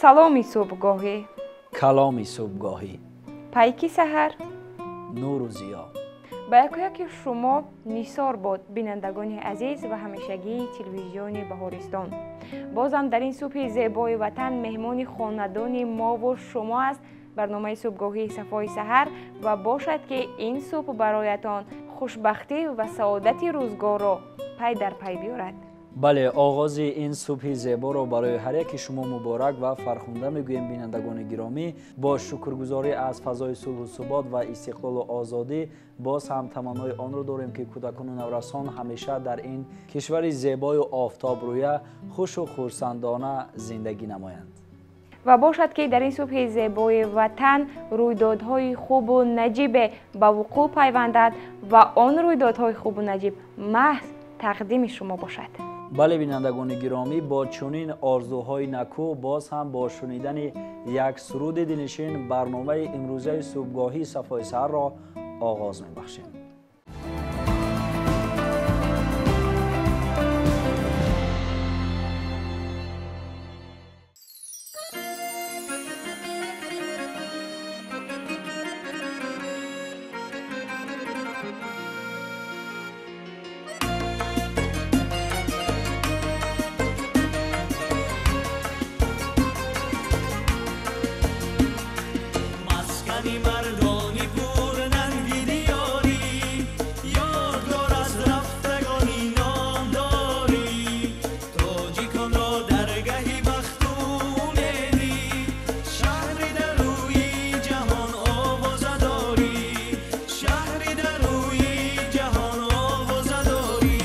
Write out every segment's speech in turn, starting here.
Саломи субҳгоҳӣ, каломи субҳгоҳӣ, пайки саҳар, нуру зиё. Ба якояки шумо нисор бод, бинандагони азиз ва ҳамешагии телевизиони Баҳористон. Бозам дар ин субҳи зебои ватан меҳмони хонадони мову шумо аст барномаи субҳгоҳии Сафои саҳар ва бошад, ки ин субҳ бароятон хушбахтӣ ва саодати рӯзгорро пай дар пай биёрад. Бале, оғози ин субҳи зеборо барои ҳар яки шумо муборак ва фархунда мегӯем, бинандагони гиромӣ. Бо шукргузорӣ аз фазои сулҳу субот ва истиқлолу озодӣ боз ҳам таманнои онро дорем, ки кӯдакону наврасон ҳамеша дар ин кишвари зебою офтобрӯя хушу хурсандона зиндагӣ намоянд. Ва бошад, ки дар ин субҳи зебои ватан рӯйдодҳои хубу наҷибе ба вуқӯъ пайвандад ва он рӯйдодҳои хубу наҷиб маҳз тақдими шумо бошад. Бале, бинандагони гиромӣ, бо чунин орзуҳои накӯ боз ҳам бо шунидани як суруди дилнишин барномаи имрӯзаи субҳгоҳии Сафои саҳарро оғоз мебахшем. Мардони пурнанги диёрӣ, ёдгор аз рафтагони номдорӣ, тоҷиконро даргаҳи бахту умедӣ, шаҳри дар рӯи ҷаҳон овоза дорӣ, шаҳри дар рӯи ҷаҳон овоза дорӣ,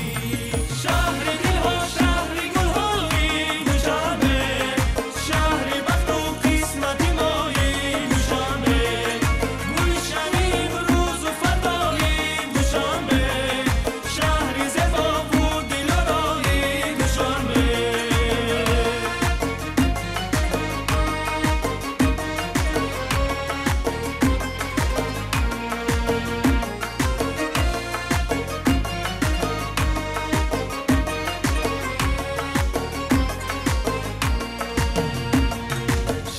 шаҳри дилҳо, шаҳри гулҳои Душанбе, шаҳри бахту қисмати мои Душанбе, гулшани имрӯзу фардои Душанбе, шаҳри зебову дилорои Душанбе.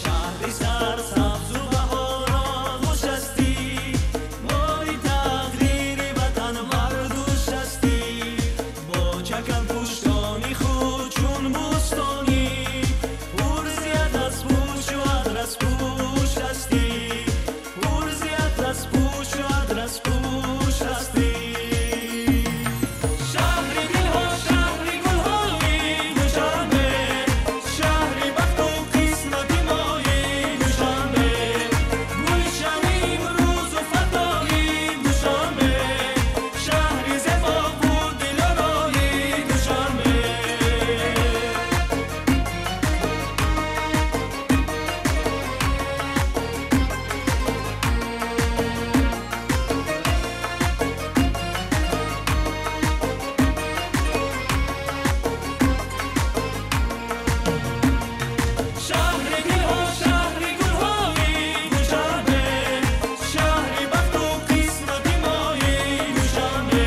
Шаҳри сарсабзу баҳорон хуш ҳастӣ, моли тақдири ватан мардуш ҳастӣ, бо чаканпуштони худ чун бӯстонӣ, пур зият аз пӯшу адраспӯш ҳастӣ, пур зият аз пӯшу адраспӯш ҳастӣ. Шаҳри дилҳо, шаҳри гулҳои Душанбе, шаҳри бахту қисмати мои Душанбе, гулшани имрӯзу фардои Душанбе, шаҳри зебову дилорои Душанбе. Шаҳри дилҳо, шаҳри гулҳои Душанбе, шаҳри бахту қисмати мои Душанбе,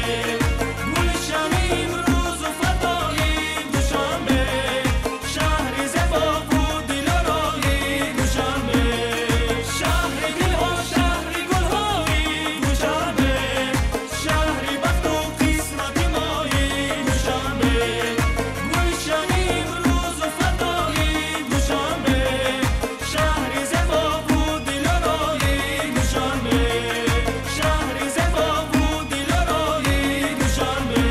гулшани имрӯзу фардои Душанбе, шаҳри зебову дилорои Душанбе, шаҳри дилҳо, шаҳри гулҳои Душанбе, шаҳри бахту қисмати мои Душанбе, гулшани имрӯзу фардои Душанбе, шаҳри зебову дилорои Душанбе, шаҳри зебову дилорои Душанбе.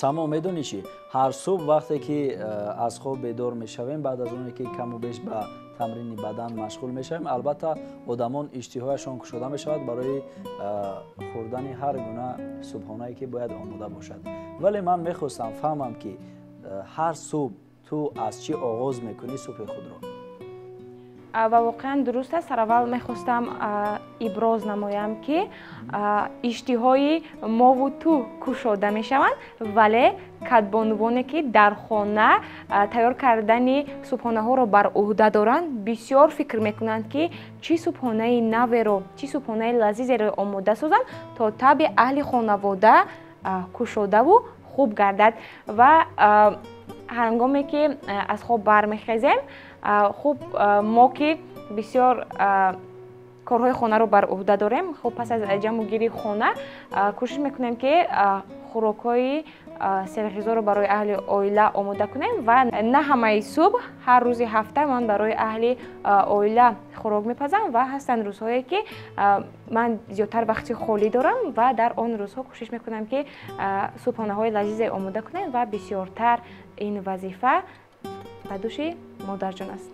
Само, медонӣ чӣ? Ҳар субҳ вақте ки аз хоб бедор мешавем, баъд аз оне ки каму беш ба тамрини бадан машғул мешавем, албатта одамон иштиҳояшон кушода мешавад барои хӯрдани ҳар гуна субҳонае ки бояд омода бошад. Вале ман мехостам фаҳмам, ки ҳар субҳ ту аз чӣ оғоз мекунӣ субҳи худро? Ва воқеан дуруст аст. Сараввал мехостам иброз намоям, ки иштиҳои мову ту кушода мешаванд, вале кадбонувоне, ки дар хона тайёр кардани субҳонаҳоро бар ӯҳда доранд, бисёр фикр мекунанд, ки чӣ субҳонаи наверо, чӣ субҳонаи лазизеро омода созанд, то таби аҳли хонавода кушодаву хуб гардад. Ва ҳангоме ки аз хоб бармехезем, хуб, мо ки бисёр корҳои хонаро бар ӯҳда дорем, хуб, пас аз ҷамъугирии хона кӯшиш мекунем, ки хӯрокҳои серғизоро барои аҳли оила омода кунем. Ва на ҳамаи субҳ, ҳар рӯзи ҳафта ман барои аҳли оила хӯрок мепазам ва ҳастанд рӯзҳое, ки ман зиёдтар вақти холӣ дорам ва дар он рӯзҳо кӯшиш мекунам, ки субҳонаҳои лазизе омода кунем ва бисёртар ин вазифа ба дӯши модарҷон аст.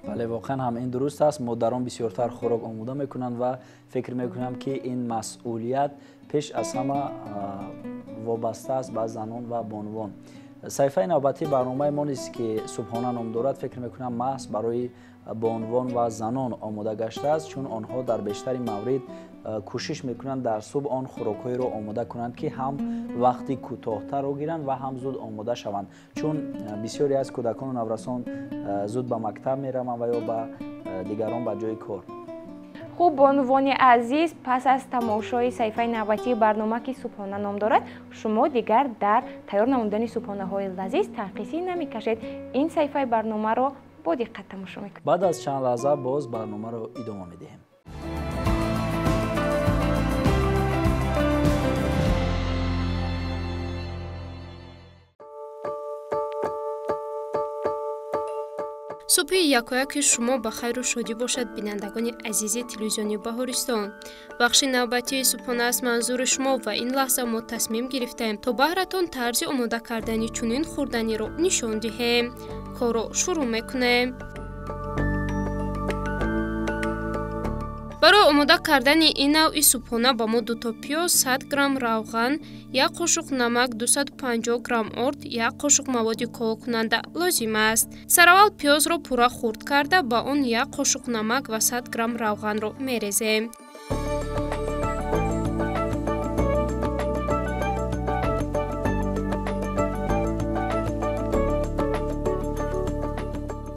Бале, воқеан ҳам ин дуруст аст. Модарон бисёртар хӯрок омода мекунанд ва фикр мекунам, ки ин масъулият пеш аз ҳама вобаста аст ба занон ва бонувон. Саҳифаи навбатии барномаи мо низ, ки субҳона ном дорад, фикр мекунам, маҳз барои бонувон ва занон омода гаштааст, чун онҳо дар бештари маврид кӯшиш мекунанд дар субҳ он хӯрокҳоеро омода кунанд, ки ҳам вақти кӯтоҳтарро гиранд ва ҳам зуд омода шаванд, чун бисёре аз кӯдакону наврасон зуд ба мактаб мераванд ва ё ба дигарон ба ҷои кор. Хуб, бонувони азиз, пас аз тамошои саҳифаи навбатии барнома, ки субҳона ном дорад, шумо дигар дар тайёр намудани субҳонаҳои лазиз танқисӣ намекашед. Ин саҳифаи барномаро бо диққат тамошо мекунед. Баъд аз чанд лаҳза боз барномаро идома медиҳем. Субҳи якояки шумо ба хайру шодӣ бошад, бинандагони азизи телевизиони Баҳористон. Бахши навбатии субҳона аст манзури шумо ва ин лаҳза мо тасмим гирифтаем, то баҳратон тарзи омода кардани чунин хӯрданиро нишон диҳем. Корро шурӯъ мекунем. Барои омода кардани ин навъи субҳона ба мо дуто пиёз, 100 грамм равған, як қошуқ намак, 250 грамм орд, як қошуқ маводи ковокунанда лозим аст. Сараввал пиёзро пурра хурд карда, ба он як қошуқ намак ва 100 грамм равғанро мерезем.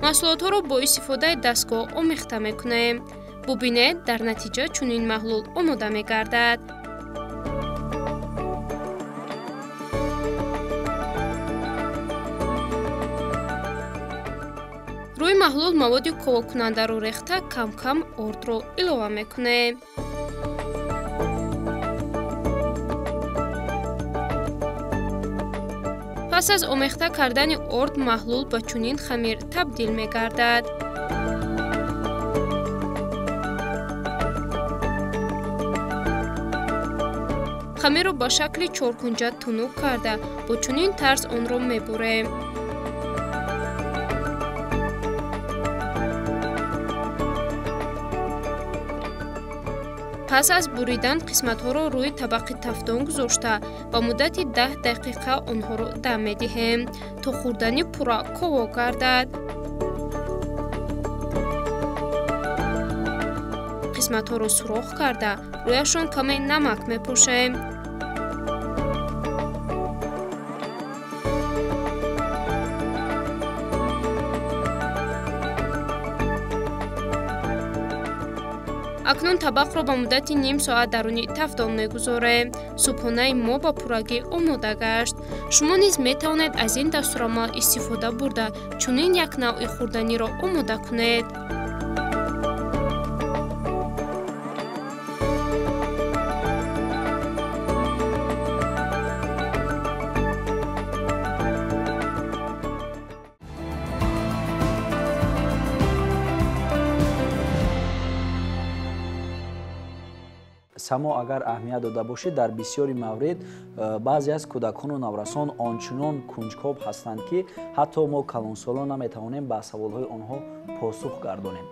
Маҳсулотҳоро бо истифодаи дастгоҳ омехта мекунем. Бубинед, дар натиҷа чунин маҳлул омода мегардад. Рӯи маҳлул маводи ковокунандаро рехта, кам-кам ордро илова мекунем. Пас аз омехта кардани орд маҳлул ба чунин хамир табдил мегардад. Хамирро ба шакли чоркунҷа тунук карда, бо чунин тарз онро мебурем. Пас аз буридан қисматҳоро рӯи табақи тафдон гузошта, ба муддати 10 дақиқа онҳоро дам медиҳем, то хӯрдани пурра ковок гардад. Қисматҳоро сурох карда, рӯяшон каме намак мепошем. Акнун табақро ба муддати ним соат даруни тафдон мегузорем. Субҳонаи мо ба пуррагӣ омода гашт. Шумо низ метавонед аз ин дастурамал истифода бурда, чунин як навъи хӯрданиро омода кунед. Само, агар аҳамият дода бошед, дар бисёри маврид баъзе аз кӯдакону наврасон ончунон кунҷкоб ҳастанд, ки ҳатто мо калонсолон наметавонем ба саволҳои онҳо посух гардонем.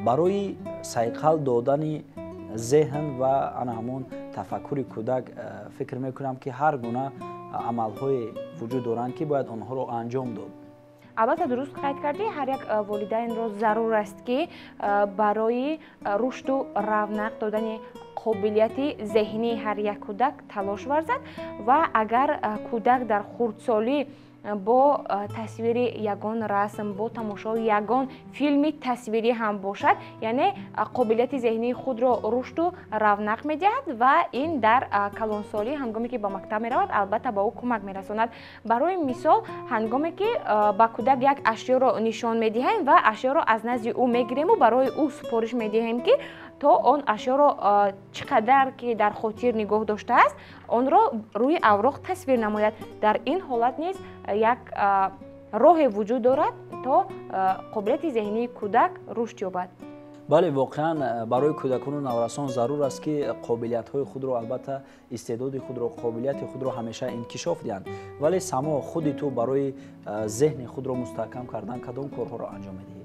Барои сайқал додани зеҳн ва ана ҳамон тафаккури кӯдак, фикр мекунам, ки ҳар гуна амалҳое вуҷуд доранд, ки бояд онҳоро анҷом дод. Албатта дуруст қайд кардӣ, ҳар як волидайнро зарур аст, ки барои рушду равнақ додани қобилияти зеҳнии ҳар як кӯдак талош варзад ва агар кӯдак дар хурдсолӣ бо тасвири ягон расм, бо тамошои ягон филми тасвирӣ ҳам бошад, яъне қобилияти зеҳнии худро рушду равнақ медиҳад ва ин дар калонсолӣ ҳангоме ки ба мактаб меравад, албатта ба ӯ кӯмак мерасонад. Барои мисол, ҳангоме ки ба кӯдак як ашёро нишон медиҳем ва ашёро аз назди ӯ мегирему барои ӯ супориш медиҳем, ки то он ашёро чӣ қадар ки дар хотир нигоҳ доштааст, онро рӯи авроқ тасвир намояд. Дар ин ҳолат низ як роҳе вуҷуд дорад, то қобилияти зеҳнии кӯдак рушд ёбад. Бале, воқеан барои кӯдакону наврасон зарур аст, ки қобилиятҳои худро, албатта истеъдоди худро, қобилияти худро ҳамеша инкишоф диҳанд. Вале Само, худи ту барои зеҳни худро мустаҳкам кардан кадом корҳоро анҷом медиҳӣ?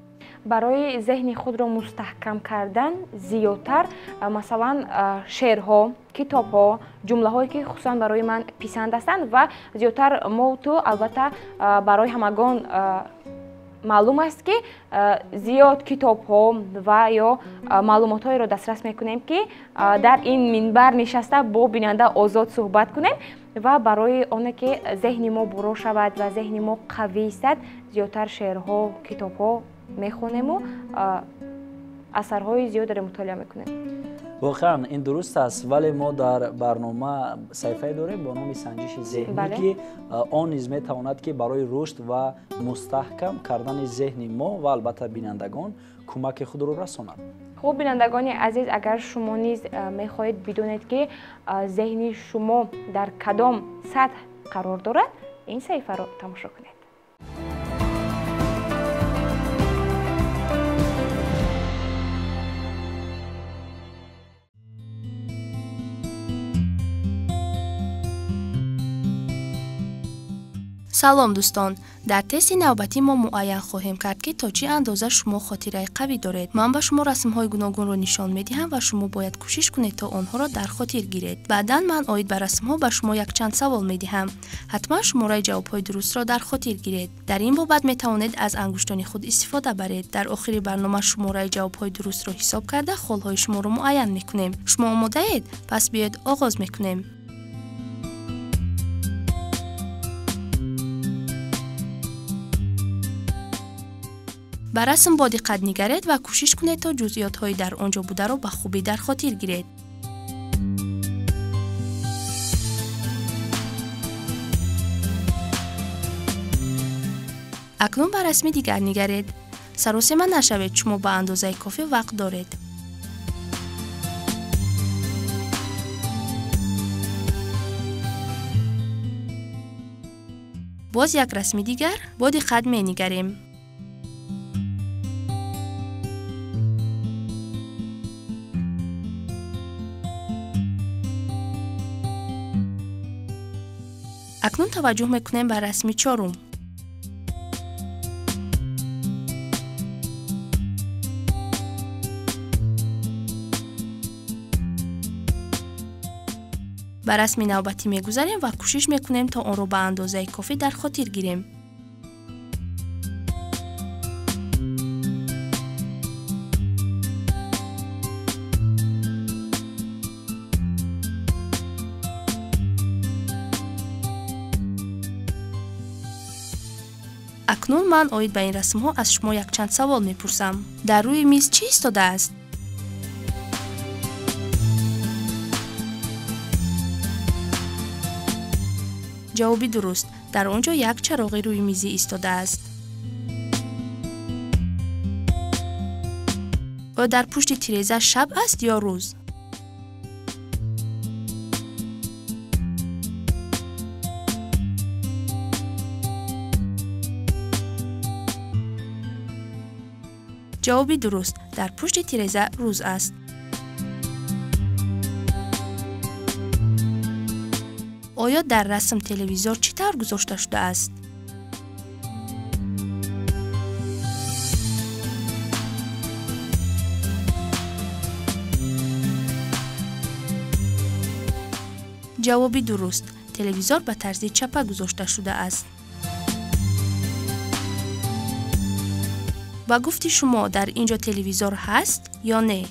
Барои зеҳни худро мустаҳкам кардан зиёдтар, масалан, шеърҳо, китобҳо, ҷумлаҳое ки хусусан барои ман писанд ҳастанд ва зиёдтар мо ту, албатта барои ҳамагон маълум аст, ки зиёд китобҳо ва ё маълумотҳоеро дастрас мекунем, ки дар ин минбар нишаста бо бинанда озод суҳбат кунем ва барои оне ки зеҳни мо буро шавад ва зеҳни мо қавӣ истад, зиёдтар шеърҳо, китобҳо мехонему асарҳои зиёдеро мутолиа мекунем. Воқеан ин дуруст аст, вале мо дар барнома саҳифае дорем бо номи санҷиши зеҳнӣ, ки он низ метавонад, ки барои рушд ва мустаҳкам кардани зеҳни мо ва албатта бинандагон кӯмаки худро расонад. Хуб, бинандагони азиз, агар шумо низ мехоҳед бидонед, ки зеҳни шумо дар кадом сатҳ қарор дорад, ин саҳифаро тамошо кунед. Салом, дӯстон! Дар тести навбатӣ мо муайян хоҳем кард, ки то чӣ андоза шумо хотираи қавӣ доред. Ман ба шумо расмҳои гуногунро нишон медиҳам ва шумо бояд кӯшиш кунед, то онҳоро дар хотир гиред. Баъдан ман оид ба расмҳо ба шумо якчанд савол медиҳам. Ҳатман шумораи ҷавобҳои дурустро дар хотир гиред. Дар ин бобат метавонед аз ангуштони худ истифода баред. Дар охири барнома шумораи ҷавобҳои дурустро ҳисоб карда, холҳои шуморо муайян мекунем. Шумо омодаед? Пас биёед, оғоз мекунем. Ба расм бо диққат нигаред ва кӯшиш кунед, то ҷузъиётҳои дар он ҷо бударо ба хубӣ дар хотир гиред. Акнун ба расми дигар нигаред. Саросема нашавед, шумо ба андозаи кофӣ вақт доред. Боз як расми дигар, бо диққат менигарем. Акнун таваҷҷӯҳ мекунем ба расми чорум. Ба расми навбатӣ мегузарем ва кӯшиш мекунем, то онро ба андозаи кофӣ дар хотир гирем. Акнун ман оид ба ин расмҳо аз шумо якчанд савол мепурсам. Дар рӯи миз чӣ истодааст? Ҷавоби дуруст: дар он ҷо як чароғи рӯи мизӣ истодааст. Оё дар пушти тиреза шаб аст ё рӯз? Ҷавоби дуруст: дар пушти тиреза рӯз аст. Оё дар расм телевизор чӣ тавр гузошта шудааст? Ҷавоби дуруст: телевизор ба тарзи чапа гузошта шудааст. Ба гуфти шумо дар ин ҷо телевизор ҳаст ё не?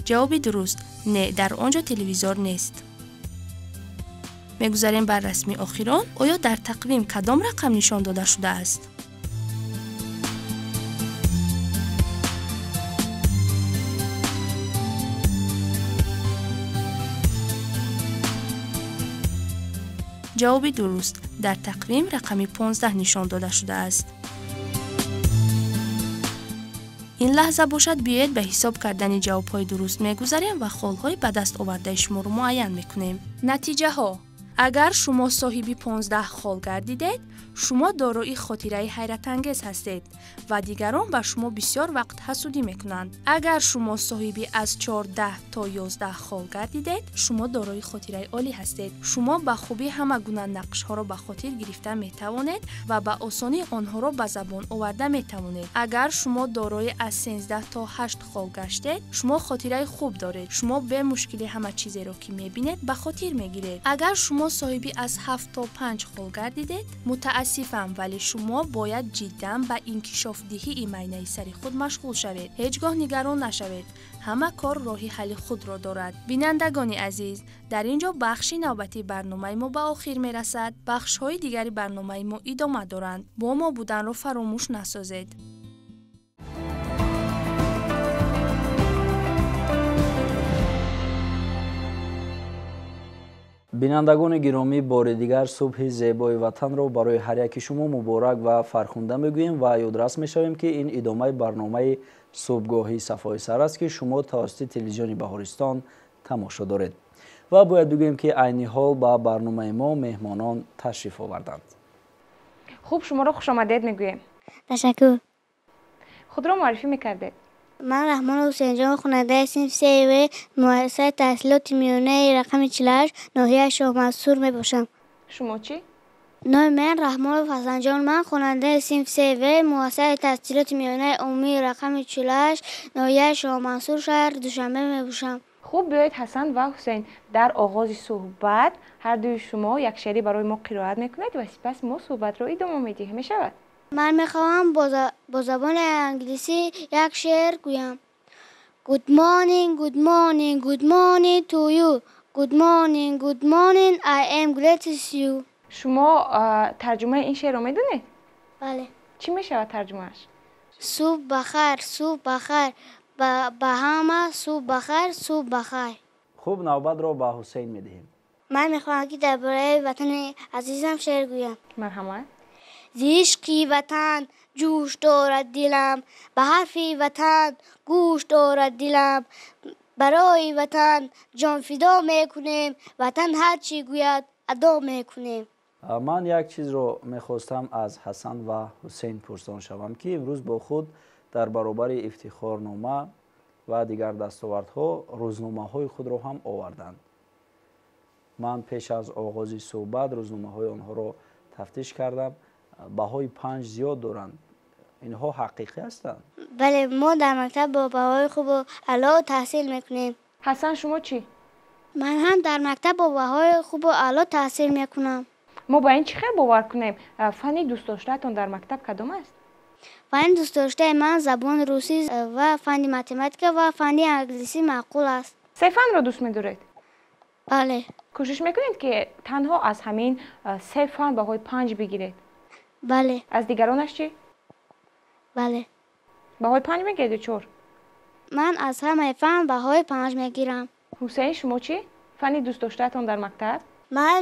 Ҷавоби дуруст не, дар он ҷо телевизор нест. Мегузарем бар расми охирон. Оё дар тақвим кадом рақам нишон дода шудааст? Ҷавоби дуруст дар тақвим рақами 15 нишон дода шудааст. Ин лаҳза бошад, биёед ба ҳисоб кардани ҷавобҳои дуруст мегузарем ва холҳои ба даст овардаи шуморо муайян мекунем. Натиҷаҳо. Агар шумо соҳиби 15 хол гардидед, шумо дорои хотираи ҳайратангез ҳастед ва дигарон ба шумо бисёр вақт ҳасудӣ мекунанд. Агар шумо соҳиби аз 14 то 11 хол гардидед, шумо дорои хотираи олӣ ҳастед. Шумо ба хубӣ ҳама гуна нақшҳоро ба хотир гирифта метавонед ва ба осонӣ онҳоро ба забон оварда метавонед. Агар шумо дорои аз 13 то 8 хол гаштед, шумо хотираи хуб доред. Шумо бемушкилӣ ҳама чизеро ки мебинед ба хотир мегиред. Агар шумо соҳиби аз 7 то 5 хол гардидед, мутаассифам, вале шумо бояд ҷиддан ба инкишофдиҳии майнаи сари худ машғул шавед. Ҳеҷ гоҳ нигарон нашавед. Ҳама кор роҳи ҳалли худро дорад. Бинандагони азиз, дар ин ҷо бахши навбатии барномаи мо ба охир мерасад. Бахшҳои дигари барномаи мо идома доранд. Бо мо буданро фаромӯш насозед. Бинандагони гиромӣ, бори дигар субҳи зебои ватанро барои ҳар яки шумо муборак ва фархунда мегӯем ва ёдрас мешавем, ки ин идомаи барномаи субҳгоҳии сафои сар аст, ки шумо тавассути телевизиони Баҳористон тамошо доред. Ва бояд бигӯем, ки айни ҳол ба барномаи мо меҳмонон ташриф оварданд. Хуб, шуморо хушомадед мегӯем. Ташаккур. Худро муаррифӣ мекардед? Ман Раҳмонов Ҳусейнҷон, хонандаи синфи сеюми муассисаи таҳсилоти миёнаи рақами 48 ноҳияи Шоҳмансур мебошам. Шумо чӣ? Номи ман Раҳмонов Ҳасанҷон, ман хонандаи синфи сеюми муассисаи таҳсилоти миёнаи умумии рақами 48 ноҳияи Шоҳмансур, шаҳри Душанбе мебошам. Хуб, биёед Ҳасан ва Ҳусейн, дар оғози суҳбат ҳар дуи шумо як шеъре барои мо қироат мекунед ва сипас мо суҳбатро идома медиҳем. Мешавад? Ман мехоҳам бо забони англисӣ як шеър гӯям. Good morning, good morning, good morning to you. Good morning, good morning, I am glad to see you. Шумо тарҷумаи ин шеърро медонед? Бале. Чӣ мешавад тарҷумааш? Субҳ бахайр, субҳ бахайр, ба ҳама субҳ бахайр, субҳ бахайр. Хуб, навбатро ба Ҳусейн медиҳем. Ман мехоҳам, ки дар бораи ватани азизам шеър гӯям. Марҳамат. Зи ишқи ватан ҷӯш дорад дилам, ба ҳарфи ватан гӯш дорад дилам. Барои ватан ҷонфидо мекунем, ватан ҳар чӣ гӯяд адо мекунем. Ман як чизро мехостам аз Ҳасан ва Ҳусейн пурсон шавам, ки имрӯз бо худ дар баробари ифтихорнома ва дигар дастовардҳо рӯзномаҳои худро ҳам оварданд. Ман пеш аз оғози суҳбат рӯзномаҳои онҳоро тафтиш кардам. Баҳои 5 зиёд доранд. Инҳо ҳақиқӣ ҳастанд? Бале, мо дар мактаб бо баҳои хубу аъло таҳсил мекунем. Ҳасан, шумо чӣ? Ман ҳам дар мактаб бо баҳои хубу аъло таҳсил мекунам. Мо ба ин чӣ хел бовар кунем? Фанни дӯстдоштаатон дар мактаб кадом аст? Фанни дӯстдоштаи ман забони русӣ ва фанни математика ва фанни англисӣ маъқул аст. Се фанро дӯст медоред? Бале. Кӯшиш мекунед, ки танҳо аз ҳамин се фан баҳои 5 бигиред? Бале. Аз дигаронаш чӣ? Бале. Баҳои 5 мегиред ё 4? Ман аз ҳамаи фан баҳои 5 мегирам. Ҳусейн, шумо чӣ? Фанни дӯстдоштаатон дар мактаб? Ман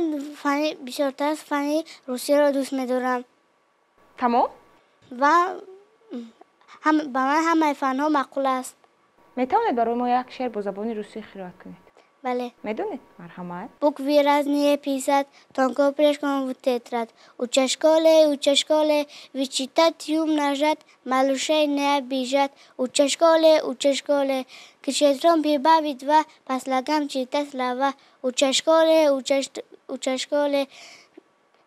бисёртар фанни русиро дӯст медорам. Тамом? Ва ба ман ҳамаи фанҳо маъқул аст. Метавонед барои мо як шеър бо забони русӣ қироат кунед? Бале. Медонед? Марҳамат. Буквы разные писать, тонко пешком в тетрадь. Уча школе, вычитать и умножать, малышей не обижать. Уча школе, к четырем прибавить два, по слогам читать слова. Уча школе,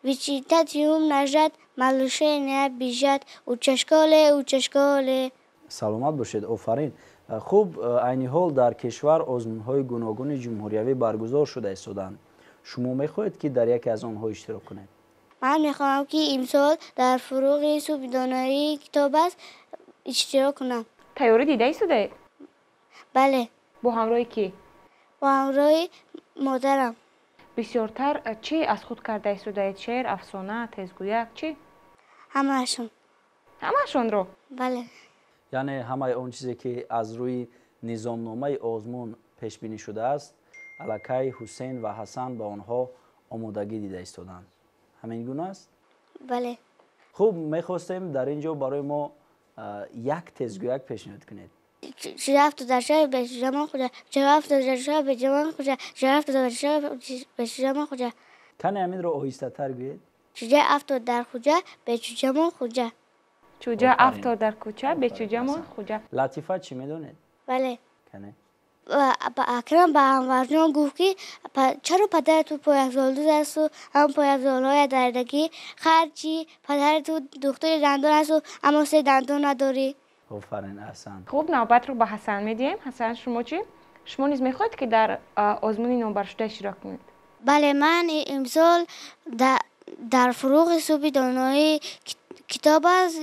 вычитать и умножать, малышей не обижать. Уча школе. Саломат бошед, офарин. Хуб, айни ҳол дар кишвар озмунҳои гуногуни ҷумҳуриявӣ баргузор шуда истоданд. Шумо мехоҳед, ки дар яке аз онҳо иштирок кунед? Ман мехоҳам, ки имсол дар фуруғи субҳи доноии китоб аст иштирок кунам. Тайёрӣ дида истодаед? Бале. Бо ҳамроҳи кӣ? Бо ҳамроҳи модарам. Бисёртар чӣ аз худ карда истодаед? Шеър, афсона, тезгӯяк, чӣ? Ҳамаашон. Ҳамаашонро? Бале. Яъне ҳамаи он чизе, ки аз рӯи низомномаи озмун пешбинӣ шудааст, аллакай Ҳусейн ва Ҳасан ба онҳо омодагӣ дида истоданд. Ҳамин гуна аст? Бале. Хуб, мехостем дар ин ҷо барои мо як тезгӯяк пешниҳод кунед. Рафту дар шаҳри бечуҷамон хуҷа, рафту дар шаҳри бечуҷамон хуҷа, рафту дар шаҳри бечуҷамон хуҷа. Кане ҳаминро оҳистатар гӯед. Чуҷа афтод дар хуҷа, бечуҷамон хуҷа. Чуҷа афтод дар кӯча, бечуҷамон хуҷа. Латифа чӣ медонед? Бале. Кане. Акрам ба Анварҷон гуфт, ки чаро падари ту пойафзолдӯз асту ҳам пойафзолҳоя дардагӣ? Харчи падари ту духтури дандон асту, аммо се дандон надорӣ. Офарин, Аҳсан. Хуб, навбатро ба Ҳасан медиҳем. Ҳасан, шумо чӣ? Шумо низ мехоҳед, ки дар озмуни номбаршуда иштирок кунед? Бале, ман имсол дар фуруғи субҳи доноии китоб аст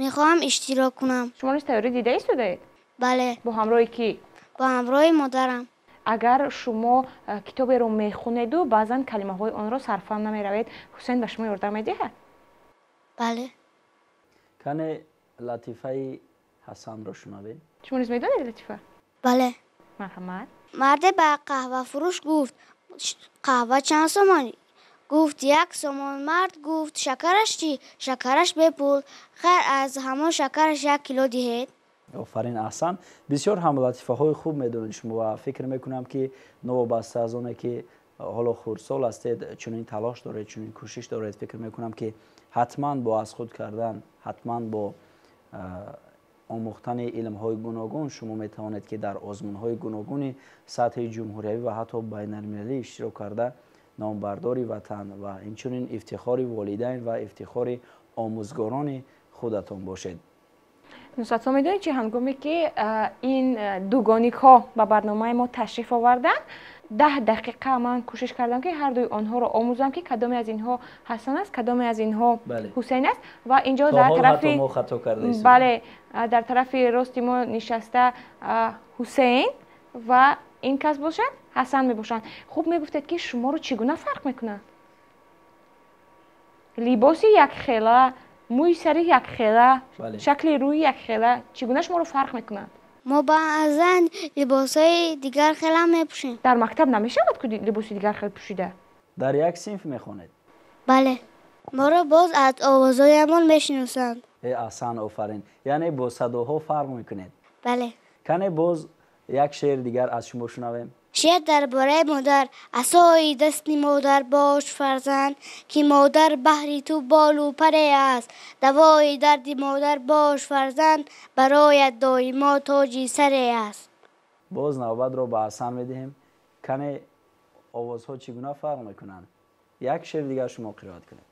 мехоҳам иштирок кунам. Шумо низ тайёрӣ дида истодаед? Бале. Бо ҳамроҳи кӣ? Бо ҳамроҳи модарам. Агар шумо китоберо мехонеду баъзан калимаҳои онро сарфаҳм намеравед, Ҳусейн ба шумо ёрдам медиҳад? Бале. Кане латифаи Ҳасанро шунавед. Шумо низ медонед латифа? Бале. Марҳамат. Марде ба қаҳвафурӯш гуфт: қаҳва чанд сомонӣ? Гуфт: 1 сомон. Мард гуфт: шакараш чӣ? Шакараш бепул. Хайр, аз ҳамон шакараш 1 кило диҳед. Офарин, Аҳсан. Бисёр ҳам латифаҳои хуб медонед шумо ва фикр мекунам, ки новобаста аз оне, ки ҳоло хурдсол ҳастед, чунин талош доред, чунин кӯшиш доред. Фикр мекунам, ки ҳатман бо аз худ кардан, ҳатман бо омӯхтани илмҳои гуногун шумо метавонед, ки дар озмунҳои гуногуни сатҳи ҷумҳуриявӣ ва ҳатто байналмилалӣ иштирок карда, номбардори ватан ва инчунин ифтихори волидайн ва ифтихори омӯзгорони худатон бошед. Нусратсо, медонед, чи ҳангоме ки ин дугоникҳо ба барномаи мо ташриф оварданд, 10 дақиқа ман кӯшиш кардам, ки ҳардуи онҳоро омӯзам, ки кадоме аз инҳо Ҳасан аст, кадоме аз инҳо Ҳусейн аст. Ва инҷо дар тарафи, бале, дар тарафи рости мо нишаста Ҳусейн ва ин кас бошад Ҳасан мебошанд. Хуб, мегуфтед, ки шуморо чӣ гуна фарқ мекунанд? Либоси якхела, мӯи сари якхела, шакли рӯи якхела, чӣ гуна шуморо фарқ мекунанд? Мо баъзан либосҳои дигархела мепӯшем. Дар мактаб намешавад, ки либоси дигархел пӯшида? Дар як синф мехонед? Бале. Моро боз аз овозҳоямон мешиносанд. Э, Аҳсан, офарин. Яъне бо садоҳо фарқ мекунед? Бале. Кане боз як шеър дигар аз шумо шунавем. Шеър дар бораи модар. Асои дасти модар бош, фарзанд, ки модар баҳри ту болу паре аст. Давои дарди модар бош, фарзанд, бароят доимо тоҷи саре аст. Боз навбатро ба Ҳасан медиҳем. Кане овозҳо чӣ гуна фарқ мекунанд? Як шеър дигар шумо қироат кунед.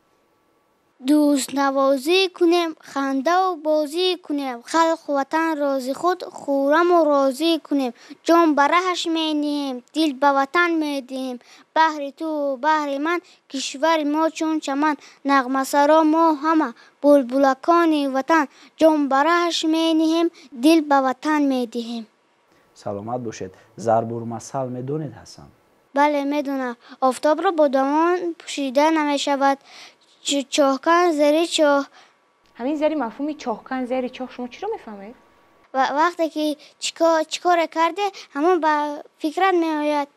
Дӯстнавозӣ кунем, хандаву бозӣ кунем, халқу ватан рози худ хураму розӣ кунем. Ҷон ба раҳаш мениҳем, дил ба ватан медиҳем. Баҳри ту, баҳри ман, кишвари мо чун чаман. Нағмасаро мо ҳама булбулакони ватан. Ҷон ба раҳаш мениҳем, дил ба ватан медиҳем. Саломат бошед. Зарбурмасал медонед, Ҳасан? Бале, медонам. Офтобро бо домон пӯшида намешавад. Чоҳкан зери чоҳ. Ҳамин зери мафҳуми чоҳкан зери чоҳ шумо чиро мефаҳмед? Вақте ки чӣ коре карде, ҳамон ба фикрат меояд.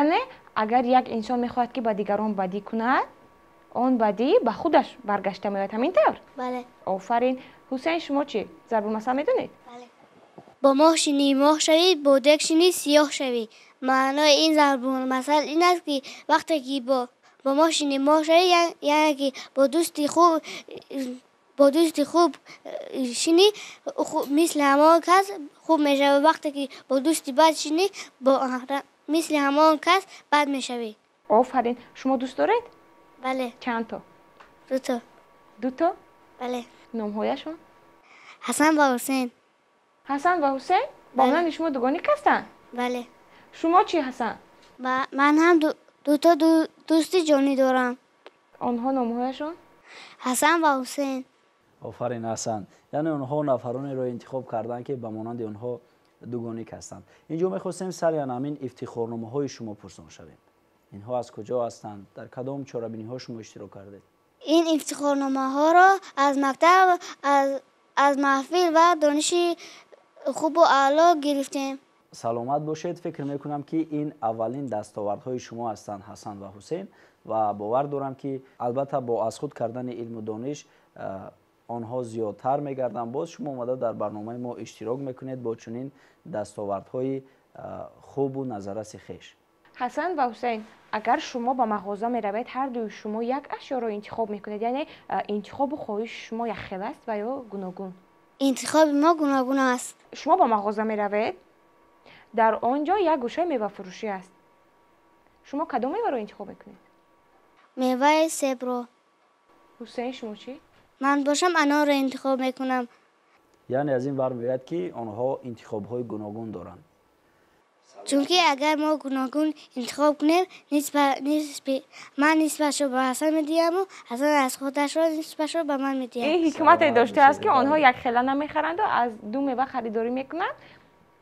Яъне агар як инсон мехоҳад, ки ба дигарон бадӣ кунад, он бадӣ ба худаш баргашта меояд, ҳамин тавр? Бале. Офарин. Ҳусейн, шумо чӣ, зарбулмасал медонед? Бале. Бо моҳ шинӣ моҳ шавӣ, бо дег шинӣ сиёҳ шавӣ. Маънои ин зарбулмасал ин аст, ки вақте ки бо моҳ шинӣ моҳ шавӣ, яъне ки бо дӯсти хуб шинӣ, мисли ҳамон кас хуб мешавӣ. Вақте ки бо дӯсти бад шинӣ, мисли ҳамон кас бад мешавӣ. Офарин. Шумо дӯст доред? Бале. Чанд то? Дуто. Дуто? Бале. Номҳояшон? Ҳасан ва Ҳусейн. Ҳасан ва Ҳусейн? Ба монанди шумо дугоник ҳастанд? Бале. Шумо чӣ, Ҳасан? Ман ҳам дуто дӯсти ҷонӣ дорам. Онҳо номҳояшон? Ҳасан ва Ҳусейн. Офарин, Ҳасан. Яъне онҳо нафаронеро интихоб карданд, ки ба монанди онҳо дугоник ҳастанд. Инҷо мехостем сари ҳамин ифтихорномаҳои шумо пурсон шавем. Инҳо аз куҷо ҳастанд? Дар кадом чорабиниҳо шумо иштирок кардед? Ин ифтихорномаҳоро аз мактаб, аз маҳфил ва дониши хубу аъло гирифтем. Саломат бошед. Фикр мекунам, ки ин аввалин дастовардҳои шумо ҳастанд, Ҳасан ва Ҳусейн, ва бовар дорам, ки албатта бо аз худ кардани илму дониш онҳо зиёдтар мегарданд. Боз шумо омада дар барномаи мо иштирок мекунед бо чунин дастовардҳои хубу назарраси хеш. Ҳасан ва Ҳусейн, агар шумо ба мағоза меравед, ҳар дуи шумо як ашёро интихоб мекунед, яъне интихобу хоҳиши шумо якхел аст ва ё гуногун? Интихоби мо гуногун аст. Шумо ба мағоза меравед, дар он ҷо як гӯшаи мевафурӯшӣ аст. Шумо кадом меваро интихоб мекунед? Меваи себро. Ҳусейн, шумо чӣ? Ман бошам, анорро интихоб мекунам. Яъне аз ин бармеояд, ки онҳо интихобҳои гуногун доранд. Чунки агар мо гуногун интихоб кунем, ман нисбашро ба Ҳасан медиҳаму Ҳасан аз худашро нисбашро ба ман медиҳад. Ин ҳикмате доштааст, ки онҳо якхела намехаранду аз ду мева харидорӣ мекунанд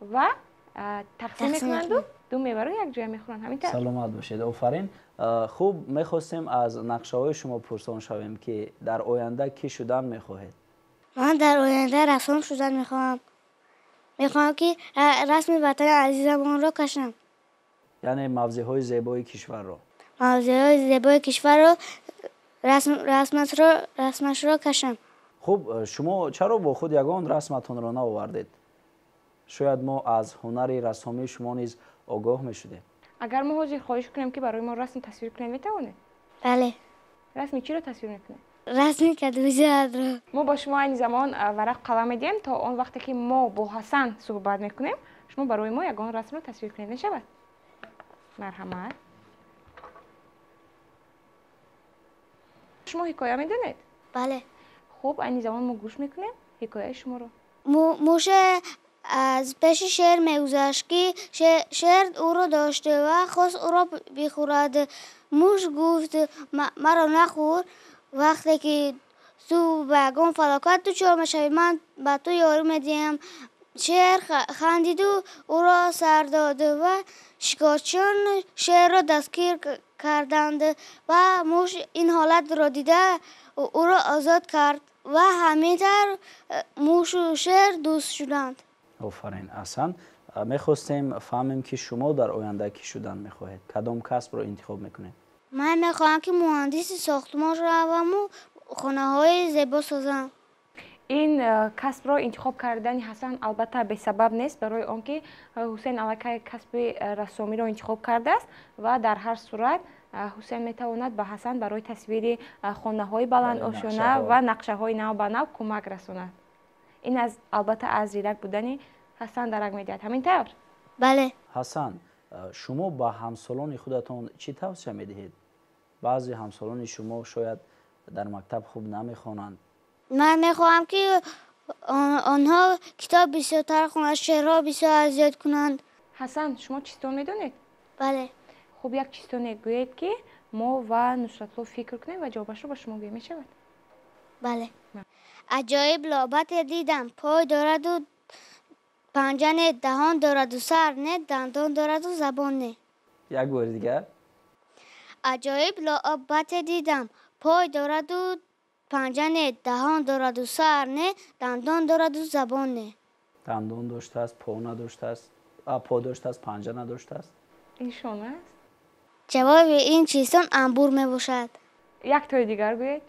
ва тақсим мекунанду ду меваро якҷоя мехӯранд. Ҳамин тавр. Саломат бошед, офарин. Хуб, мехостем аз нақшаҳои шумо пурсон шавем, ки дар оянда кӣ шудан мехоҳед? Ман дар оянда рассом шудан мехоҳам. Мехоҳам, ки расми ватани азизамонро кашам. Яъне мавзеъҳои зебои кишварро? Мавзеъҳои зебои кишварро расмашро кашам. Хуб, шумо чаро бо худ ягон расматонро наовардед? Шояд мо аз ҳунари рассомии шумо низ огоҳ мешудем. Агар мо ҳозир хоҳиш кунем, ки барои мо расм тасвир кунед, метавонед? Бале. Расми чиро тасвир мекунед? Расми кадузиадро. Мо ба шумо айни замон варақ қалам медиҳем, то он вақте ки мо бо Ҳасан суҳбат мекунем, шумо барои мо ягон расмро тасвир кунед, мешавад? Марҳамат. Шумо ҳикоя медонед? Бале. Хуб, айни замон мо гӯш мекунем ҳикояи шуморо. Муше аз пеши шер мегузашт, ки шер ӯро дошт ва хост ӯро бихӯрад. Муш гуфт: «Маро нахӯр, вақте ки ту ба ягон фалокат дучор мешавӣ, ман ба ту ёрӣ медиҳам». Шер хандиду ӯро сар дод ва шикорчиён шерро дастгир карданд ва муш ин ҳолатро дида ӯро озод кард ва ҳамин тавр мушу шер дӯст шуданд. Офарин, Аҳсан. Мехостем фаҳмем, ки шумо дар оянда кӣ шудан мехоҳед, кадом касбро интихоб мекунед? Ман мехоҳам, ки муҳандиси сохтмон шаваму хонаҳои зебо созам. Ин касбро интихоб кардани Ҳасан албатта бесабаб нест, барои он ки Ҳусейн аллакай касби рассомиро интихоб кардааст ва дар ҳар сурат Ҳусейн метавонад ба Ҳасан барои тасвири хонаҳои баландошёна ва нақшаҳои нав ба нав кӯмак расонад. Ин аз албатта аз зирак будани Ҳасан дарак медиҳад. Ҳамин тавр? Бале. Ҳасан, шумо ба ҳамсолони худатон чӣ тавсия медиҳед? Баъзе ҳамсолони шумо шояд дар мактаб хуб намехонанд. Ман мехоҳам, ки онҳо китоб бисёртар хонанд, шеърҳо бисёр аз ёд кунанд. Ҳасан, шумо чистон медонед? Бале. Хуб, як чистоне гӯед, ки мо ва Нусратулло фикр кунем ва ҷавобашро ба шумо гӯем, мешавад? Бале. Аҷоиб лобате дидам: пой дораду панҷа не, даҳон дораду сар не, дандон дораду забон не. Як бори дигар. Аҷоиб лобате дидам: пой дораду панҷа не, даҳон дораду сар не, дандон дораду забон не. Дандон доштааст, по надоштааст, по доштааст, панҷа надоштааст. Ин шона аст. Ҷавоби ин чизтон анбур мебошад. Як тои дигар гӯед.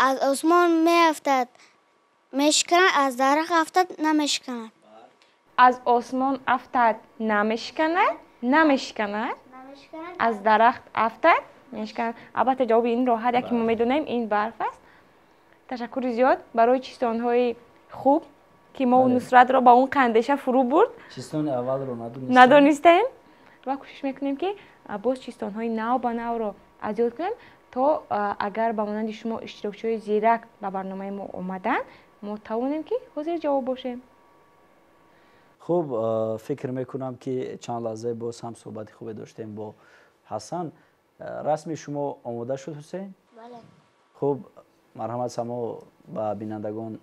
Аз осмон меафтад, мешиканад, аз дарахт афтад, намешиканад. Аз осмон афтад, намешиканад, намешиканад, аз дарахт афтад, мешиканад. Албатта, ҷавоби инро ҳар яке мо медонем, ин барф аст. Ташаккури зиёд барои чистонҳои хуб, ки мо Нусратро ба он қандеша фурӯ бурд. Чистони аввалро надонистем ва кӯшиш мекунем, ки боз чистонҳои нав ба навро аз ёд кунем, то агар ба монанди шумо иштирокчиҳои зирак ба барномаи мо омаданд, мо тавонем, ки ҳозир ҷавоб бошем. Хуб, фикр мекунам, ки чанд лаҳзае боз ҳам суҳбати хубе доштем бо Ҳасан. Расми шумо омода шуд, Ҳусейн? Бале. Хуб, марҳамат, само ба бинандагон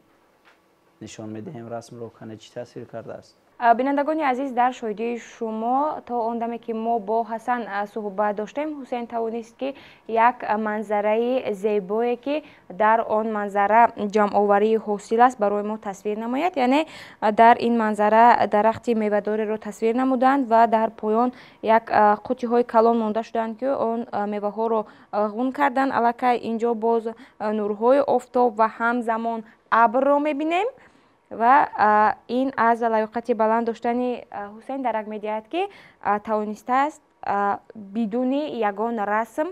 нишон медиҳем расмро, кане чӣ тасвир кардааст. Бинандагони азиз, дар шоҳидии шумо, то он даме ки мо бо Ҳасан суҳбат доштем, Ҳусейн тавонист, ки як манзараи зебое, ки дар он манзара ҷамъоварии ҳосил аст, барои мо тасвир намояд. Яъне дар ин манзара дарахти мевадореро тасвир намуданд ва дар поён як қуттиҳои калон монда шуданд, ки он меваҳоро ғун карданд. Аллакай инҷо боз нурҳои офтоб ва ҳамзамон абрро мебинем ва ин аз лаёқати баланд доштани Ҳусейн дарак медиҳад, ки тавонистааст бидуни ягон расм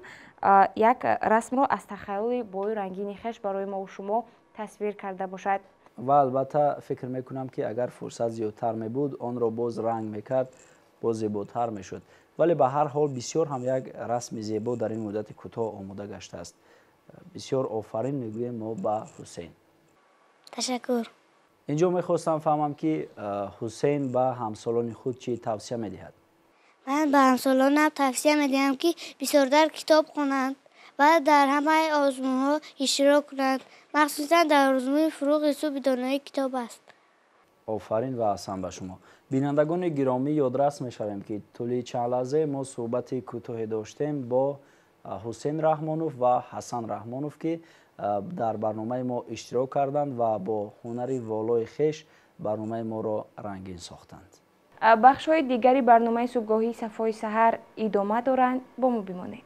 як расмро аз тахайюли бою рангини хеш барои мову шумо тасвир карда бошад. Ва албатта фикр мекунам, ки агар фурсат зиёдтар мебуд, онро боз ранг мекард, боз зеботар мешуд. Вале ба ҳар ҳол бисёр ҳам як расми зебо дар ин муддати кӯтоҳ омода гаштааст. Бисёр офарин мегӯем мо ба Ҳусейн. Ташаккур. Инҷо мехостам фаҳмам, ки Ҳусейн ба ҳамсолони худ чӣ тавсия медиҳад. Ман ба ҳамсолонам тавсия медиҳам, ки бисёртар китоб хонанд ва дар ҳамаи озмунҳо иштирок кунанд, махсусан дар озмуни «Фурӯғи субҳи доноӣ китоб аст». Офарин ва аҳсан ба шумо. Бинандагони гиромӣ, ёдрас мешавем, ки тӯли чанд лаҳзае мо суҳбати кӯтоҳе доштем бо Ҳусейн Раҳмонов ва Ҳасан Раҳмонов, ки дар барномаи мо иштирок карданд ва бо ҳунари волои хеш барномаи моро рангин сохтанд. Бахшҳои дигари барномаи субҳгоҳии «Сафои саҳар» идома доранд. Бо мо бимонед.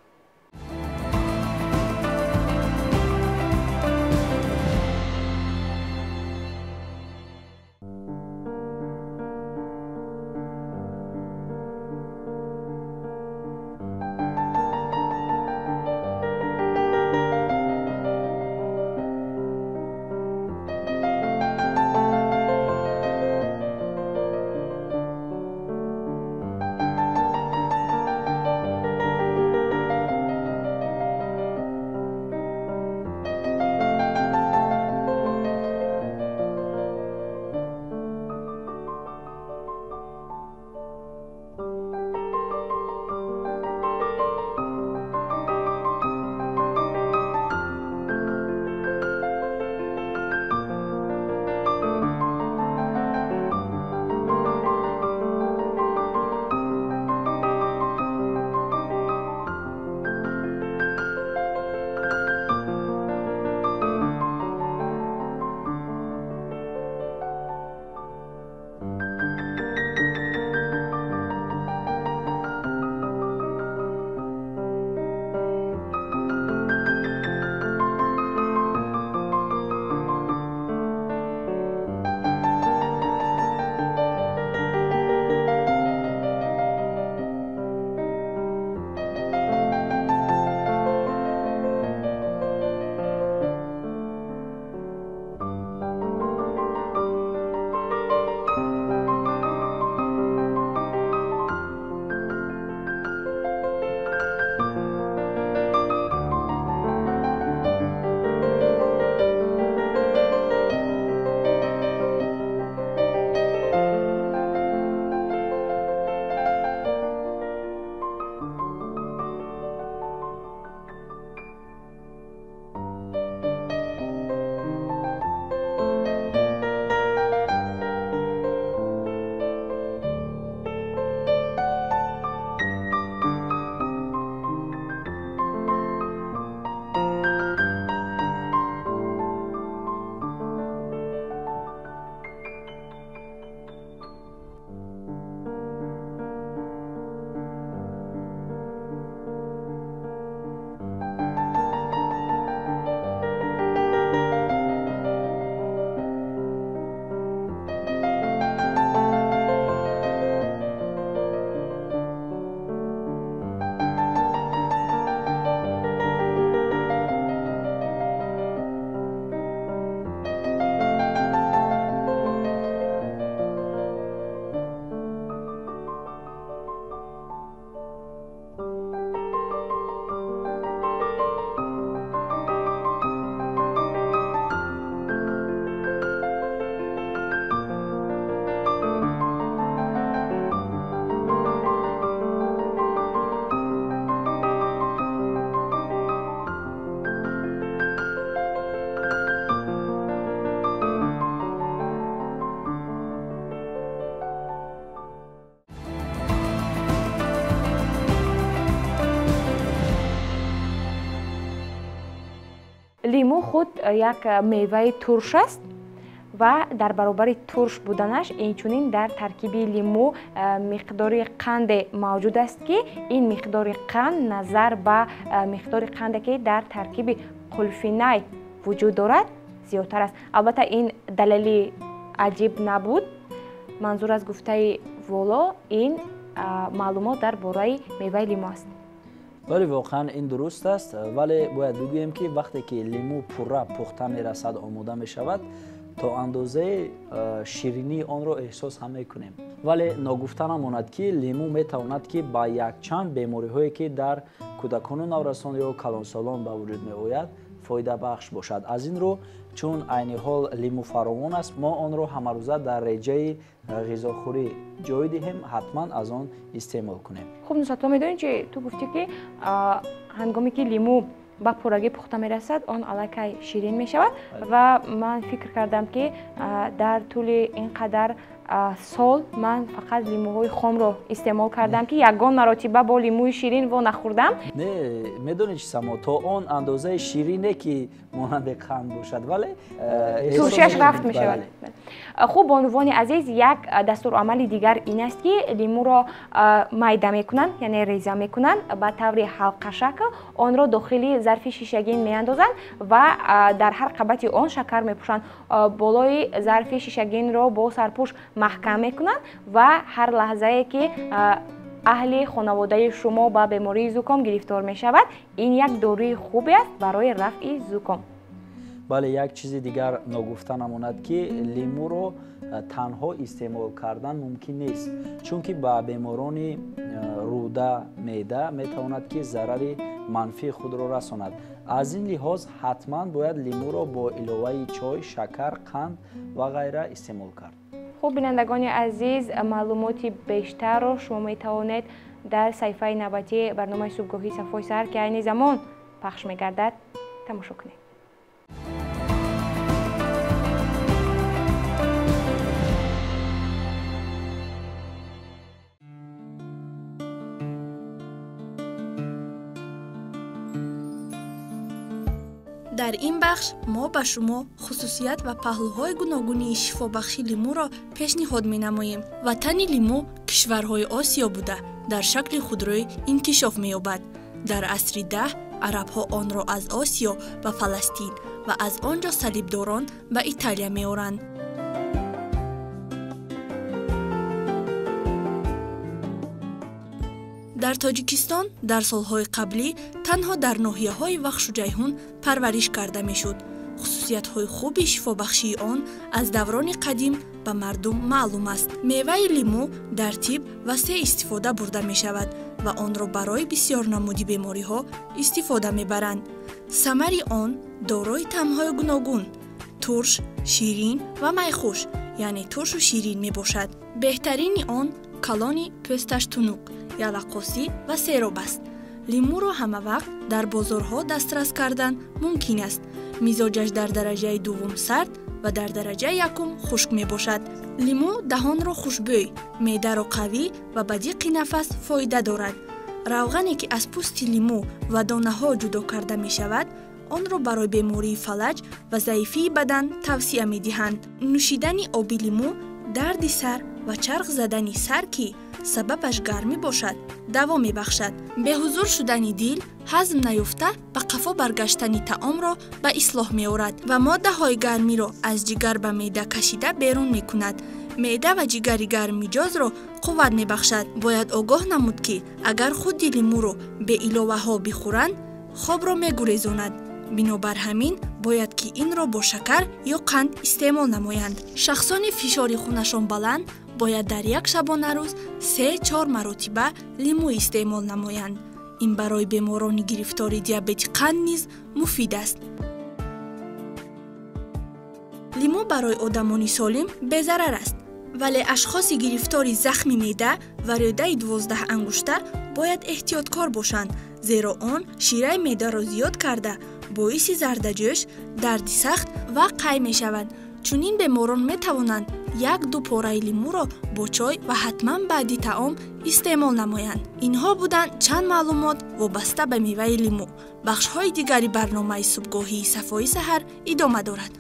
Лимӯ худ як меваи турш аст ва дар баробари турш буданаш инчунин дар таркиби лимӯ миқдори қанде мавҷуд аст, ки ин миқдори қанд назар ба миқдори қанде, ки дар таркиби қулфинай вуҷуд дорад, зиёдтар аст. Албатта, ин далели аҷиб набуд. Манзур аз гуфтаи воло ин маълумот дар бораи меваи лимӯ аст. Бале, воқеан ин дуруст аст, вале бояд бигӯем, ки вақте ки лимӯ пурра пухта мерасад, омода мешавад, то андозаи ширинии онро эҳсос ҳам мекунем. Вале ногуфта намонад, ки лимӯ метавонад, ки ба якчанд бемориҳое, ки дар кӯдакону наврасон ё калонсолон ба вуҷуд меояд, фоидабахш бошад. Аз ин рӯ, чун айни ҳол лимӯ фаровон аст, мо онро ҳамарӯза дар реҷаи ғизохӯрӣ ҷой диҳем, ҳатман аз он истеъмол кунем. Хуб, Нусратулло, медонӣ чи, ту гуфтӣ, ки ҳангоме ки лимӯ ба пуррагӣ пухта мерасад, он аллакай ширин мешавад, ва ман фикр кардам, ки дар тӯли ин қадар сол ман фақат лимӯҳои хомро истеъмол кардам, ки ягон маротиба бо лимӯи ширин во нахӯрдам. Не, медонӣ чи, Само, то он андозаи ширине, ки монанди қанд бошад, вале туршиаш рафт мешавад. Хуб, бонувони азиз, як дастурамали дигар ин аст, ки лимӯро майда мекунанд, яъне реза мекунанд ба таври ҳалқашакл, онро дохили зарфи шишагин меандозанд ва дар ҳар қабати он шакар мепӯшанд. Болои зарфи шишагинро бо сарпӯш маҳкам мекунанд ва ҳар лаҳзае ки аҳли хонаводаи шумо ба бемории зуком гирифтор мешавад, ин як доруи хубе аст барои рафъи зуком. Бале, як чизи дигар ногуфта намонад, ки лимӯро танҳо истеъмол кардан мумкин нест, чунки ба беморони рӯда, меъда метавонад, ки зарари манфии худро расонад. Аз ин лиҳоз ҳатман бояд лимӯро бо иловаи чой, шакар, қанд ва ғайра истеъмол кард. Хуб, бинандагони азиз, маълумоти бештарро шумо метавонед дар саҳифаи навбатии барномаи субҳгоҳии Сафои саҳар, ки айни замон пахш мегардад, тамошо кунед. Дар ин бахш мо ба шумо хусусият ва паҳлӯҳои гуногуни шифобахши лимӯро пешниҳод менамоем. Ватани лимӯ кишварҳои Осиё буда, дар шакли худрӯй инкишоф меёбад. Дар асри 10 арабҳо онро аз Осиё ба Фаластин ва аз он ҷо салибдорон ба Италия меоранд. Дар Тоҷикистон дар солҳои қаблӣ танҳо дар ноҳияҳои Вахшу Ҷайҳун парвариш карда мешуд. Хусусиятҳои хуби шифобахшии он аз даврони қадим ба мардум маълум аст. Меваи лимӯ дар тиб васеъ истифода бурда мешавад ва онро барои бисёр намуди бемориҳо истифода мебаранд. Самари он дорои таъмҳои гуногун: турш, ширин ва майхӯш, яъне туршу ширин мебошад. Беҳтарини он калони пӯсташ тунук, ялақосӣ ва сероб аст. Лимӯро ҳамавақт дар бозорҳо дастрас кардан мумкин аст. Мизоҷаш дар дараҷаи дуввум сард ва дар дараҷаи якум хушк мебошад. Лимӯ даҳонро хушбӯй, меъдаро қавӣ ва ба диққи нафас фоида дорад. Равғане, ки аз пӯсти лимӯ ва донаҳо ҷудо карда мешавад, онро барои бемории фалаҷ ва заифии бадан тавсия медиҳанд. Нӯшидани оби лимӯ дарди сар ва чарх задани сар, ки сабабаш гармӣ бошад, даво мебахшад. Беҳузур шудани дил, ҳазм наёфта ба қафо баргаштани таомро ба ислоҳ меорад ва моддаҳои гармиро аз ҷигар ба меъда кашида берун мекунад. Меъда ва ҷигари гарммиҷозро қувват мебахшад. Бояд огоҳ намуд, ки агар худи лимӯро беиловаҳо бихӯранд, хобро мегурезонад. Бинобар ҳамин бояд, ки инро бо шакар ё қанд истеъмол намоянд. Шахсони фишори хунашон баланд бояд дар як шабонарӯз 3-4 маротиба лимӯ истеъмол намоянд. Ин барои беморони гирифтори диабети қанд низ муфид аст. Лимӯ барои одамони солим безарар аст, вале ашхоси гирифтори захми меъда ва рӯдаи 12 ангушта бояд эҳтиёткор бошанд, зеро он шираи меъдаро зиёд карда, боиси зардаҷӯш, дарди сахт ва қай мешавад. Чунин беморон метавонанд як-ду пораи лимӯро бо чой ва ҳатман баъди таом истеъмол намоянд. Инҳо буданд чанд маълумот вобаста ба меваи лимӯ. Бахшҳои дигари барномаи субҳгоҳии Сафои саҳар идома дорад.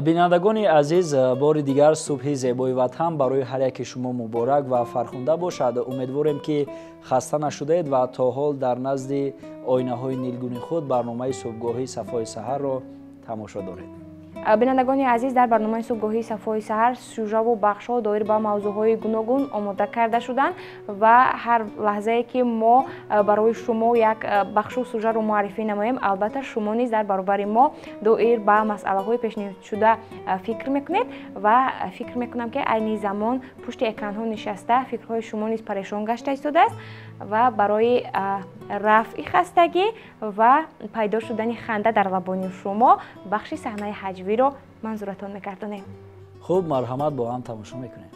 Бинандагони азиз, бори дигар субҳи зебои ватан барои ҳар яки шумо муборак ва фархунда бошад. Умедворем, ки хаста нашудаед ва то ҳол дар назди оинаҳои нилгуни худ барномаи субҳгоҳии Сафои саҳарро тамошо доред. Бинандагони азиз, дар барномаи субҳгоҳии Сафои саҳар сюжаву бахшҳо доир ба мавзӯъҳои гуногун омода карда шуданд ва ҳар лаҳзае ки мо барои шумо як бахшу сюжаро муаррифӣ намоем, албатта шумо низ дар баробари мо доир ба масъалаҳои пешниҳодшуда фикр мекунед ва фикр мекунам, ки айни замон пушти экранҳо нишаста фикрҳои шумо низ парешон гашта истодааст ва барои рафъи хастагӣ ва пайдо шудани ханда дар лабони шумо бахши саҳнаи ҳаҷвиро манзуратон мегардонем. Хуб, марҳамат, бо ҳам тамошо мекунем.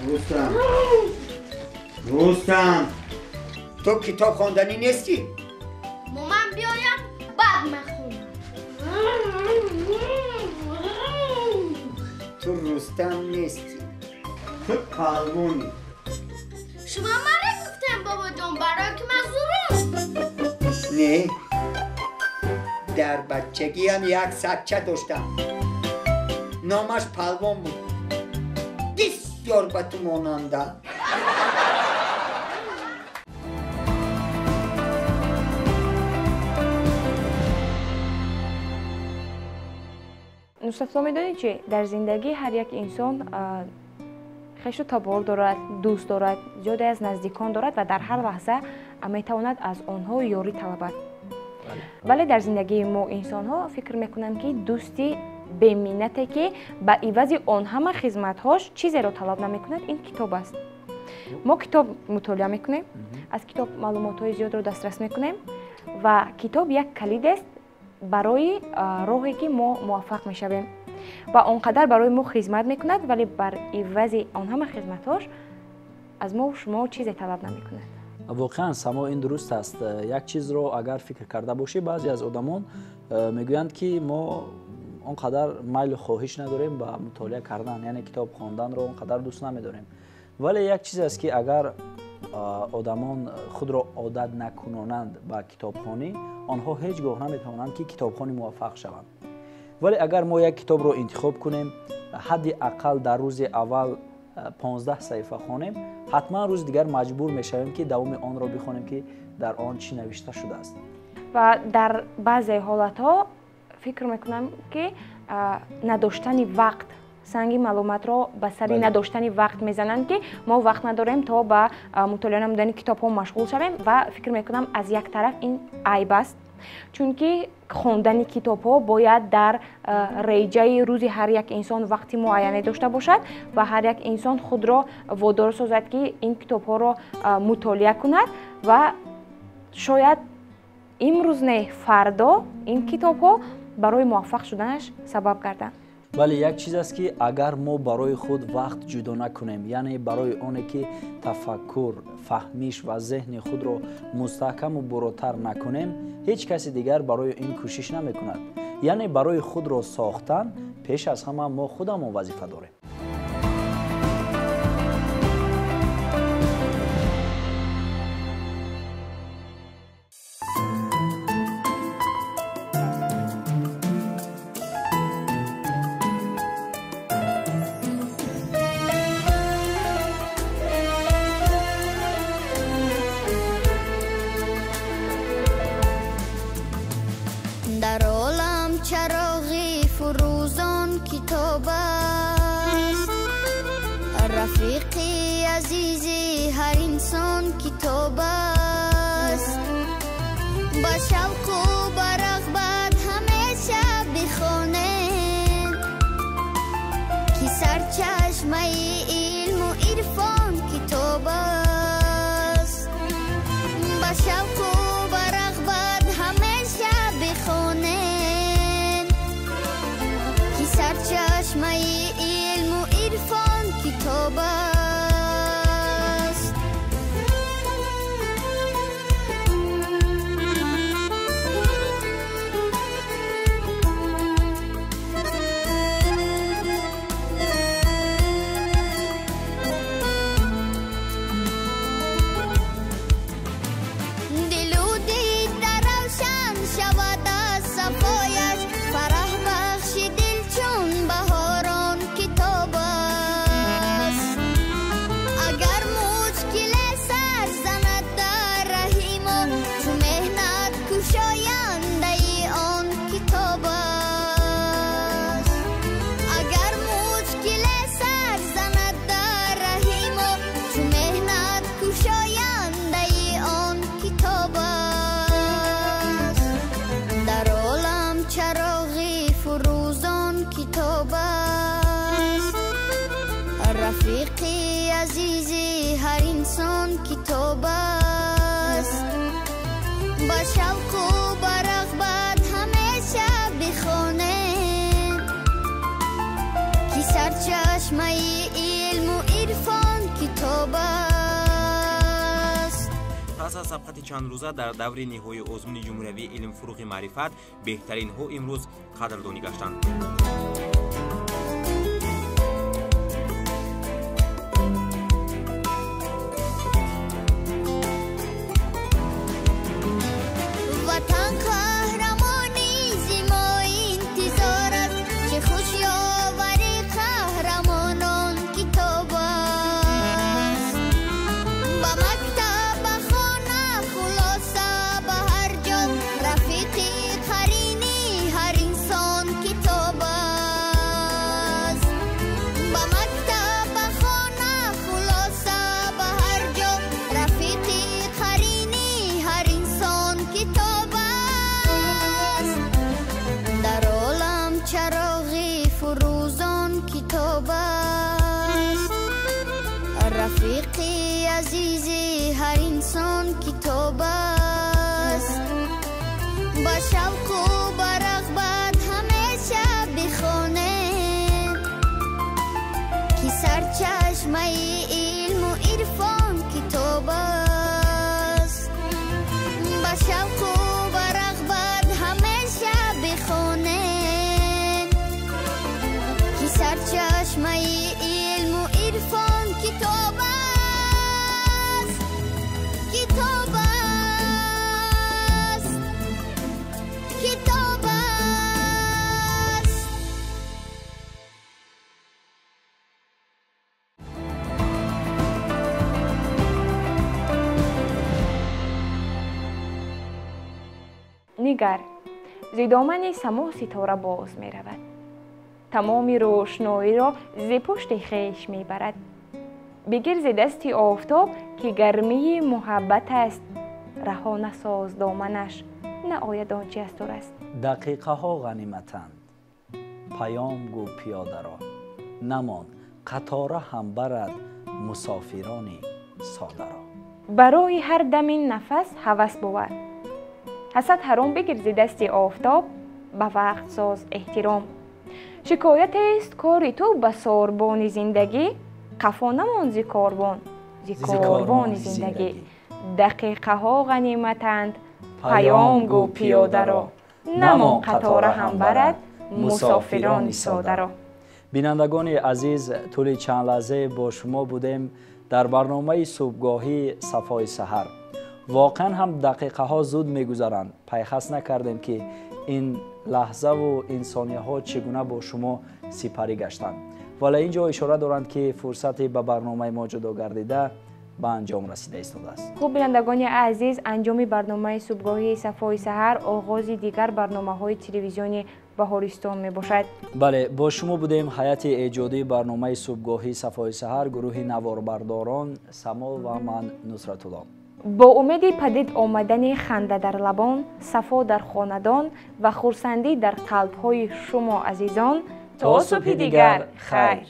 Рустам, Рустам, ту китоб хонданӣ нестӣ? Моман биёям, баъд мехонам. Ту Рустам нестӣ, ту палвонӣ. Шумо маро гуфтем, бобоҷон, барои ки ман зурам. Не, дар бачагиам як сагча доштам, номаш Палвон буд. Бисёр ба ту монанда. Нусратулло, медонӣ чи? Дар зиндагӣ ҳар як инсон хешу табор дорад, дӯст дорад, зиёде аз наздикон дорад ва дар ҳар лаҳза метавонад аз онҳо ёрӣ талабад. Вале дар зиндагии мо инсонҳо фикр мекунам, ки дӯсти беминнате, ки ба ивази он ҳама хизматҳош чизеро талаб намекунад, ин китоб аст. Мо китоб мутолиа мекунем, аз китоб маълумотҳои зиёдро дастрас мекунем ва китоб як калид аст барои роҳе, ки мо муваффақ мешавем ва он қадар барои мо хизмат мекунад, вале бар ивази он ҳама хизматҳош аз мо шумо чизе талаб намекунад. Воқеан, Само, ин дуруст аст. Як чизро агар фикр карда бошӣ, баъзе аз одамон мегӯянд, ки мо он қадар майлу хоҳиш надорем ба мутолиа кардан, яъне китоб хонданро он қадар дӯст намедорем. Вале як чиз аст, ки агар одамон худро одат накунонанд ба китобхонӣ, онҳо ҳеҷ гоҳ наметавонанд, ки китобхони муваффақ шаванд. Вале агар мо як китобро интихоб кунем, ҳадди ақал дар рӯзи аввал 15 саҳифа хонем, ҳатман рӯзи дигар маҷбур мешавем, ки давоми онро бихонем, ки дар он чӣ навишта шудааст. Ва дар баъзе ҳолатҳо фикр мекунам, ки надоштани вақт санги маълумотро ба сари надоштани вақт мезананд, ки мо вақт надорем то ба мутолиа намудани китобҳо машғул шавем. Ва фикр мекунам, аз як тараф ин айб аст, чунки хондани китобҳо бояд дар реҷаи рӯзи ҳар як инсон вақти муайяне дошта бошад ва ҳар як инсон худро водор созад, ки ин китобҳоро мутолиа кунад ва шояд имрӯз не, фардо ин китобҳо барои муваффақ шуданаш сабаб гарданд. Вале як чиз аст, ки агар мо барои худ вақт ҷудо накунем, яъне барои оне ки тафаккур, фаҳмиш ва зеҳни худро мустаҳкаму буротар накунем, ҳеҷ каси дигар барои ин кӯшиш намекунад. Яъне барои худро сохтан пеш аз ҳама мо худамон вазифа дорем. чароғи фурӯзон китоб аст, рафиқи азизи ҳар инсон китоб аст. Ба шавқу ба рағбат ҳамеша бихонем, ки сарчашмаи илму ирфон китоб аст. Ба шавқу ба рағбат ҳамеша бихонем, ки сарчашмаи илму ирфон китоб аст. Рафиқи азизи ҳар инсон китоб аст. Ба шавқу ба рағбат ҳамеша бихонем, ки сарчашмаи илму ирфон китоб аст. Пас аз сабқати чандрӯза дар даври ниҳоии озмуни ҷумҳуриявии илм фурӯғи маърифат беҳтаринҳо имрӯз қадрдонӣ гаштанд. Ватан қаҳрамони зи мо интизор аст, чӣ хушёвари қаҳрамонон китоб аст. Ба мактаб, ба хона, хулоса ба ҳар ҷо, рафиқи қарини ҳар инсон китоб аст. Ба мактаб, ба хона, хулоса ба ҳар ҷо, рафиқи қарини ҳар инсон китоб аст. Дар олам чароғи фурӯзон китоб аст, рафиқи азизи ҳар инсон китоб аст. Ба шавқу ба рағбат ҳамеша бихонем, ки сарчашмаи илму ирфон китоб аст. Ба шавқу ба рағбат ҳамеша бихонем, ки сарчашмаи илму ирфон китоб аст. Китоб аст, китоб аст. Нигар, зи домани само ситора боз меравад, тамоми рӯшноиро зи пушти хеш мебарад. Бигир зи дасти офтоб, ки гармии муҳаббат аст, раҳо насоз доманаш, наояд он чи аз тур аст. Дақиқаҳо ғаниматанд, паём гӯ пиёдаро, намон қатора ҳам барад мусофирони содаро. Барои ҳар дами нафас ҳавас бувад, ҳасад ҳаром бигир зи дасти офтоб, ба вақт соз эҳтиром. Шикоятест кори ту ба сорбони зиндагӣ, қафо намон зи корвон, зи корвони зиндагӣ. Дақиқаҳо ғаниматанд, паём гӯ пиёдаро, намон қатора ҳам барад мусофирони содаро. Бинандагони азиз, тӯли чанд лаҳзае бо шумо будем дар барномаи субҳгоҳии Сафои саҳар. Воқеан ҳам дақиқаҳо зуд мегузаранд. Пайхас накардем, ки ин лаҳзаву ин сонияҳо чӣ гуна бо шумо сипарӣ гаштанд. Вале ин ҷо ишора доранд, ки фурсате ба барномаи мо ҷудо гардида Ба анҷом расида истодааст. Хуб, бинандагони азиз, анҷоми барномаи субҳгоҳии Сафои саҳар оғози дигар барномаҳои телевизиони Баҳористон мебошад. Бале, бо шумо будем ҳайати эҷодии барномаи субҳгоҳии Сафои саҳар, гурӯҳи наворбардорон Само ва ман, Нусратулло. Бо умеди падид омадани ханда дар лабон, сафо дар хонадон ва хурсандӣ дар қалбҳои шумо азизон, то субҳи дигар, хайр.